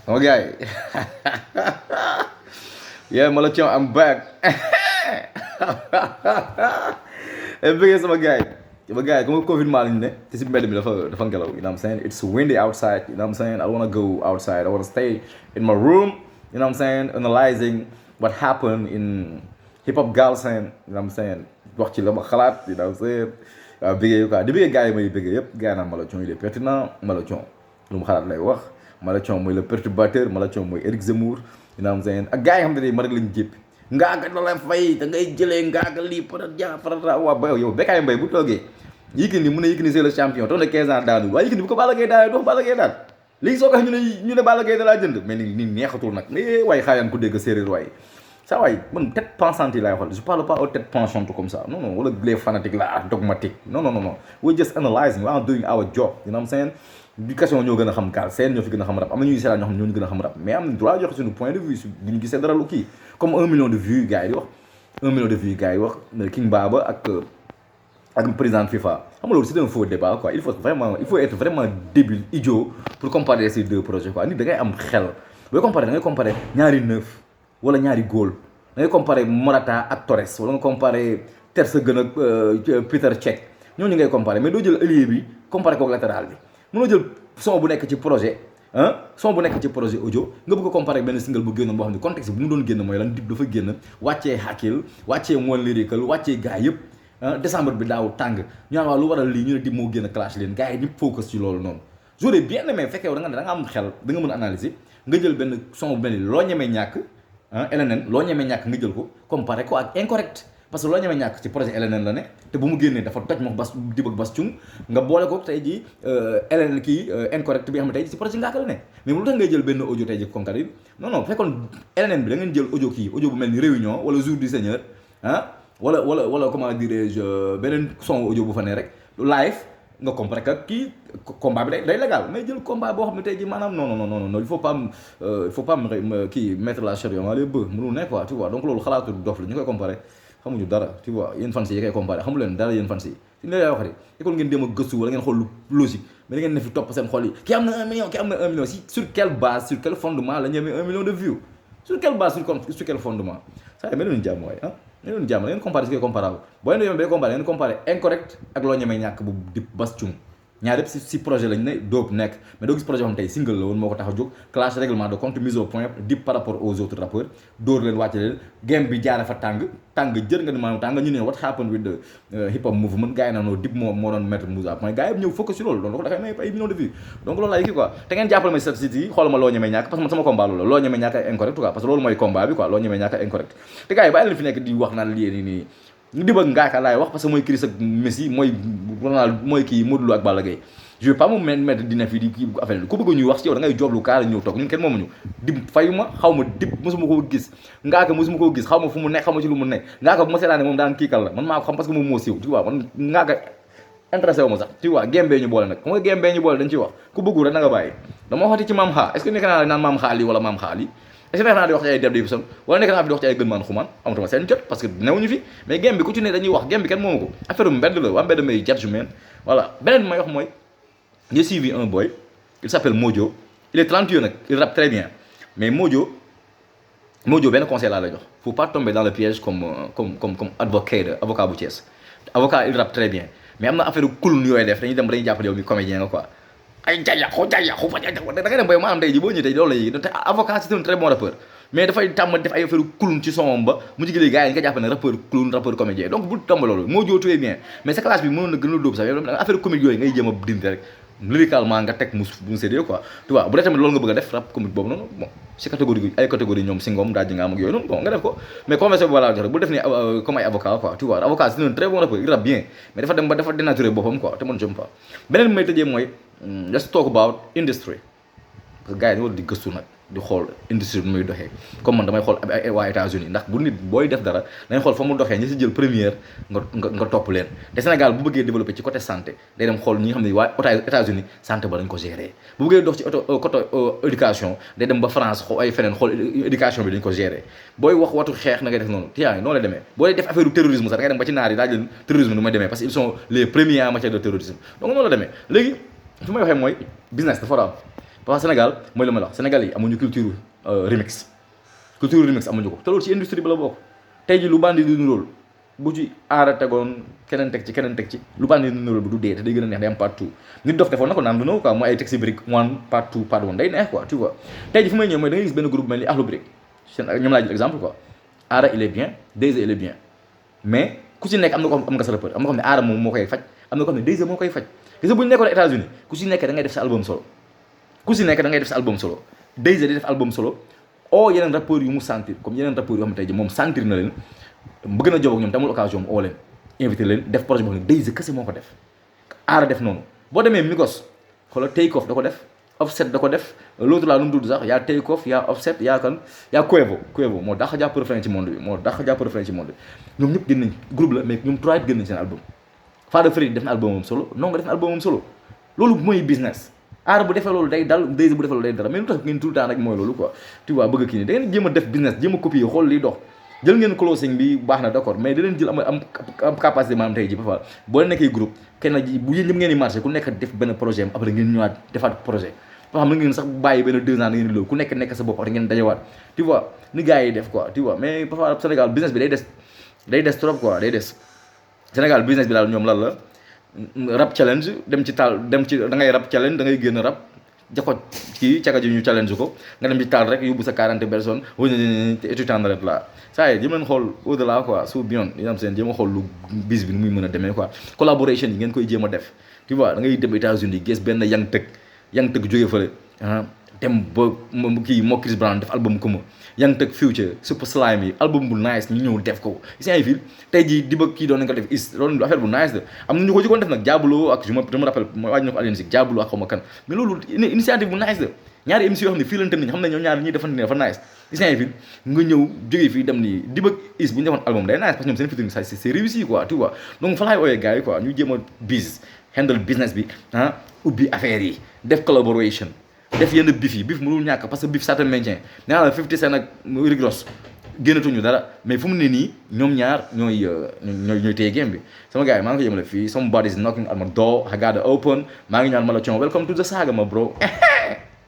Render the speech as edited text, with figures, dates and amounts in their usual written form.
Okay. Yeah, Malachon, I'm back. And biggest of a guy. If a guy come COVID man, this is better than the fun, you know what I'm saying? It's windy outside, you know what I'm saying? I don't want to go outside. I want to stay in my room, you know what I'm saying? Analyzing what happened in hip hop Galsen, you know what I'm saying? Wax ci la ma xalaat, you know what I'm saying? Bigger quoi. The bigger guy may bigger yep, guy na Malachon, il est pertinent, Malachon. Lu mu xalaat lay wax. Malachon mooy le perturbateur, Malachon mooy Eric Zemmour, you know what I'm saying? Ak gars yi xam ne ma rek lañ jépp. Ngaaga da la fay da ngay jëlee ngaaga lii peut-être jaa farata waa ba yow Bécaye Mbaye bu toogee Yékini mu ne Yékini c'est le champion toog na 15 ans daanu waaye Yékini bu ko Balla Gaye daanee dox Balla Gaye daan léegi soo ko xam ñu ne Balla Gaye da laa jënd mais ni neexatul nag mais waaye xaayaan ku dégg séeréer waaye ça waay man tête pensante yi laay xool je parle pas aux têtes pensantes comme ça non non wala les fanatiques là dogmatique non non non non we just analyzing we are doing our job you know what I'm saying éducation ñoo gën a xam gaal seen ñoo fi gën a xam rap am na ñuy seetaan ñoo xam ñoo ñu gën a xam rap mais am nañ droit joxe suñu point de vue su bu ñu gisee dara lu kii comme 1 million de vues gars yi di wax 1 million de vues gars yi wax King Baba ak président FIFA xam nga loolu c'est un faux débat quoi il faut être vraiment débile idiot pour comparer ces deux projets quoi nit da ngay am xel booy comparer da ngay comparer ñaari neuf wala ñaari góol da ngay comparer Morata ak Torres wala nga comparer Ter Stegen ak Peter Cech ñooñu ngay comparer mais doo jël ailier bi comparer ko latéral bi mënoo jël son bu nekk ci projet son bu nekk ci projet audio nga bëgg a comparer benn single bu génnoon boo xam ne contexte bu mu doon génn mooy lan Dip dafa génn wàccee Hakill wàccee One Lyrical wàccee gars yëpp décembre bi daaw tàng ñu naan waaw lu waral lii ñu ne Dip moo génn clash leen gars yi ñëpp focus ci loolu noonu j'aurais bien aimé fekkee yow da nga ne da nga am xel da nga mën a analyser nga jël benn son bu mel ni loo ñemee ñàkk LNN loo ñemee ñàkk nga jël ko comparer ko ak incorrect parce que loo ñemee ñàkk ci projet LNN la ne te bu mu génnee dafa toj moom bas Dip ak Bass Thioung nga boole ko tey jii LNN kii incorrect bi nga xam ne tey jii ci projet Ngaaka la ne mais lu tax ngay jël benn audio tey jii Konkar yi non non fekkoon LNN bi da ngeen jël audio kii audio bu mel ni réunion wala jour du Seigneur wala comment dirais-je beneen son audio bu fa ne rek live nga comparer ak kii combat bi day légal mais jël combat boo xam ne tey jii maanaam non non non non il faut pas kii mettre la charrue avant les bœufs mënul ne quoi tu vois donc loolu xalaatu dof la ñu koy comparer xamuñu dara tu vois yéen fans yi koy comparer xamu leen dara yéen fans yi si ne lay wax rek école ngeen dem a gëstu wala ngeen xool lu logique mais da ngeen ne fi topp seen xol yi ki am na 1 million ki am na 1 million si sur quelle base sur quel fondement la ñu amee 1 million de vues sur quelle base sur quel fondement ça y est mel ni jàmm waaye mel ni jàmm da ngeen comparer si koy comparable boo leen bay comparer ngeen comparer incorrect ak loo ñemee ñàkk bu Dip Bass Thioung ñaar yëpp si projet lañ ne Dope nekk mais doo gis projet xam tey single la woon moo ko tax a jóg clash règlement de compte mise au point Dip par rapport aux autres rappeurs dóor leen wàcce leen game bi jaare fa tàng jër nga ni maanaam tàng ñu ne what happened with the hip hop movement gars yi naa noo Dip moo doon mettre mise à point gars yi ñëw focus si loolu donc dafay may ay millions de vues donc loolu laay kii quoi te ngeen jàppale ma si statistiques yi xoolal ma loo ñemee ñàkk parce que man sama combat loolu la loo ñemee ñàkk ay incorrect quoi parce que loolu mooy combat bi quoi loo ñemee ñàkk ay incorrect te gars yi bàyyi leen fi nekk di wax naan lii nii Dip ak Ngaaka laay wax parce que mooy Chris ak Messi mooy Ronaldo mooy kii Modou Lo ak Balla Gaye je vais pas me mettre dina fii di kii affaire ku bëgg ñuy wax ci yow da ngay joblu kaara ñëw toog ñun kenn moomuñu Dip fayuma xaw ma Dip mosuma koo gis Ngaaka mosuma koo gis xaw ma fu mu nekk xaw ma ci lu mu nekk Ngaaka bu ma seetaane moom daan kiikal la man maa ko xam parce que moom moo siiw tu vois man Ngaaka intéressé wu ma sax tu vois gembee ñu boole nag xam nga gembee ñu boole dañ ciy wax ku bëggul rek na nga bàyyi dama waxati ci maam xaa est-ce que nekk naa naan maam xaa lii wala maam xaa lii est-ce que nekk naa di wax ci ay deb di son wala nekk naa fi di wax ci ay gën maan xumaan amatuma seen jot parce que newuñu fi mais gem bi ku ci ne dañuy wax gem bi kenn moomu ko affaire mbedd la waa mbedd may judgment voilà beneen bi may wax mooy j'ai suivi un boy il s'appelle Mojo il est talentueux nag il rappe très bien mais Mojo benn conseil laa lay jox faut pas tomber dans le piège comme avocat bu Thiès avocat il rappe très bien mais am na affaire kulun yooyu def dañuy dem dañuy jàppale yow mi comédien nga quoi ay jayaxu da ngay dem boy maanaam tey ji boo ñëwee tey loolu lay te avocat c'est un très bon rappeur mais dafay tàmm def ay affaire kulun ci somom ba mu jigéen gars yi nga jàpp ne rappeur kulun rappeur comédien donc bu tombe loolu Mojo très bien mais sa classe bi mënoon na gën a dóob sax yow affaire comédie yooyu ngay jéem a dindi rek lyricalement nga teg mu sérieux quoi tu vois bu dee tamit loolu nga bëgg a def rap comique boobu noonu bon si catégorie ay catégorie ñoom Singom Dadji Ngam ak yooyu noonu bon nga def ko mais conversion bi voilà jox rek bu def ni comme ay avocat quoi tu vois avocat c'est un très bon rappeur il rappe bien mais dafa dem ba dafa dénaturé boppam quoi te man j'aime pas beneen bi may tëjee mooy let's talk about industry parce que gars yi dañu war di gëstu nag di xool industrie bi muy doxee comme man damay xool waa États-Unis ndax bu nit booy def dara dañ xool fa mu doxee ñi si jël première nga topp leen te Sénégal bu bëggee développer ci côté santé day dem xool ñi nga xam ne waa États-Unis santé ba dañ ko gérer bu bëggee dox ci côté éducation day dem ba France xool ay feneen xool éducation bi dañ ko gérer booy wax watu xeex na ngay def noonu tiyaa noonu la demee booy def affaire du terrorisme sax da ngay dem ba ci naar yi laaj leen terrorisme nu may demee parce que ils sont les premiers en matière de terrorisme donc noonu la demee léegi fi may waxee mooy business dafa war a am parce que Sénégal mooy la ma la wax Sénégal yi amuñu culture remix amuñu ko te loolu ci industrie bi la bokk tey ji lu bandi di nuróol bu ci aara tegoon keneen teg ci lu bandi di nuróol bu du dee te day gën a neex day am part 2 nit dof defoon na ko naan du quoi mooy ay texte brique 1 part 2 part 1 day neex quoi tu vois tey ji fu may ñëw mooy da ngay gis benn groupe mel ni Akhlou Brick seen ñoom laa jël exemple quoi aara il est bien Dayz il est bien mais ku ci nekk am na ko am nga sa rappeur am na ko xam ne aara moom moo koy faj am na ko xam ne Dayz moo koy faj gis nga bu ñu nekkoon États-Unis ku ci nekk da ngay def sa album solo Dayz di def album solo yeneen rappeurs yu mu sentir comme yeneen rappeurs yoo xam ne tey ji moom sentir na leen bëgg na job ak ñoom te amul occasion oo leen invité leen def projet boo xam ne Dayz kese moo ko def aara def noonu boo demee Migos xoolal Take Off da ko def Offset da ko def l'autre là nu mu tudd sax yaa Take Off yaa Offset yaa Quavo moo dàq jàpp refrain ci monde bi ñoom ñëpp gën nañ groupe la mais ñoom trois gën nañ seen album Fada Freddy def na albumam solo Ndongo def na albumam solo loolu mooy business aar bu defee loolu day dal Dayz bu defee loolu day dara mais lu tax ngeen tout le temps rek mooy loolu quoi tu vois bëgg kii nii da ngeen jéem a def business jéem a copier xool liy dox jël ngeen closing bi baax na d'accord mais da leen jël am capacité maanaam tey ji ba fa boo nekkee groupe kenn ji bu yéen ñëpp ngeen di marché ku nekk def benn projet am après ngeen ñëwaat defaat projet ba xam na ngeen sax bàyyi benn 2 ans da ngeen di loolu ku nekk sa bopp après ngeen dajawaat tu vois ni gars yi def quoi tu vois mais parfois Sénégal business bi day des trop quoi day des Sénégal business bi daal ñoom lan la rap challenge dem ci da ngay rap challenge da ngay génn rap jako kii caga ji ñu challenge ko nga dem ci taal rek yóbbu sa 40 personnes étudiant rek la saa yi jëm leen xool au delà quoi su beyond yi am seen jéem a xool lu bis bi nu muy mën a demee quoi collaboration yi ngeen koy jéem a def tu vois da ngay dem États-Unis gis benn yang tëgg jógee fële dem ba kii moo Chris Brown def album comme Young Thug Future Super Slime yi album bu nice ñu ñëw def ko gis nga ay fil tey jii di ba kii doon nañ ko def loolu affaire bu nice de am na ñu ko jëkkoon def nag Diablo ak je me rappelle waaj na ko Alioune Sik Diablo ak xaw ma kan mais loolu initiative bu nice de ñaari émission yoo xam ne fii lante nañ xam ne ñoom ñaar ñuy defante ne dafa nice gis nga ay fil nga ñëw jógee fii dem nii di ba is bu ñu defoon album day nice parce que ñoom seen featuring ça c'est réussi quoi tu vois donc fa laay ooyee gars yi quoi ñu jéem a handle business bi ubbi affaire yi def collaboration def yenn bif yi bif mënul ñàkk parce que bif ça te maintient nee naa la 50 Cent ak Rick Ross génnatuñu dara mais fu mu ne nii ñoom ñaar ñooy téye game bi sama gars yi maa ngi ko yëmale fii somebody's knocking at my door I gotta open maa ngi ñaan ma la welcome to the saga ma bro